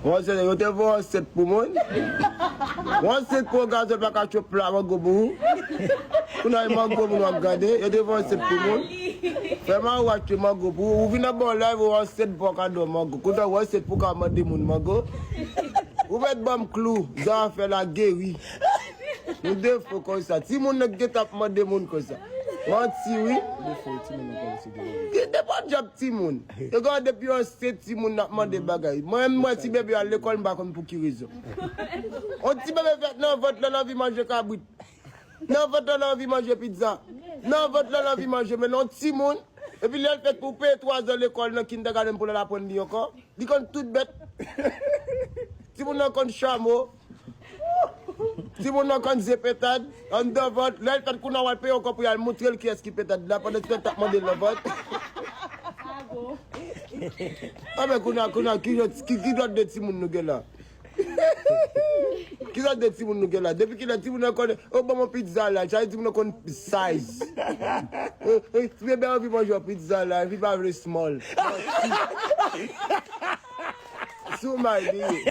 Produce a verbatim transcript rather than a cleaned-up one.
Mwen se yo te voye ansent pou moun. Yon ansent pou yon gason pa ka tchwe pla mango pou ou. Kounye a e mango moun w ap gade, yo te voye ansent pou moun. Fè mawach tchwe mango pou ou. Ou vin nan bon live, ou ansent pou w ka dwe mango. Kounye a ou ansent pou w ka mande moun mango. Ou mèt ban m klou, zafè la geri. Nou defo konsa. Timoun nan gentan ap mande moun konsa. Manti wi. Defo timoun nan konsa. Ki depo djab timoun. Yo gen depi yon se timoun ap mande bagay. Mwen menm mwen ti bebe al lekòl m pa konn pou ki rezon. On ti bebe fèt nan vant lan l anvi manje kabrit. Nan vant lan l anvi manje pizza. Nan vant lan l anvi manje men on timoun. Epi lè l fèt pou peye twa zan lekòl nan kindergarten pou l al aprann li ankò. Li konn tout bèt. Timoun nan konn chamo. Timoun nan konn zepetad. Anndan vant. Lè l fèt kounye a w al peye ankò pou y al montre l kiyès ki petad la pandan ti tan t ap mande l nan vant. Anben kounye a, kounye a, ki, ki, ki lòt de timoun nou gen la? Ki lòt de timoun nou gen la? Depi kilè timoun nan konn, o ban m yon pizza large, sa vle di timoun nan konn size. Ti bebe anvi manje yon pizza large, li pa vle small. Sou may li ye.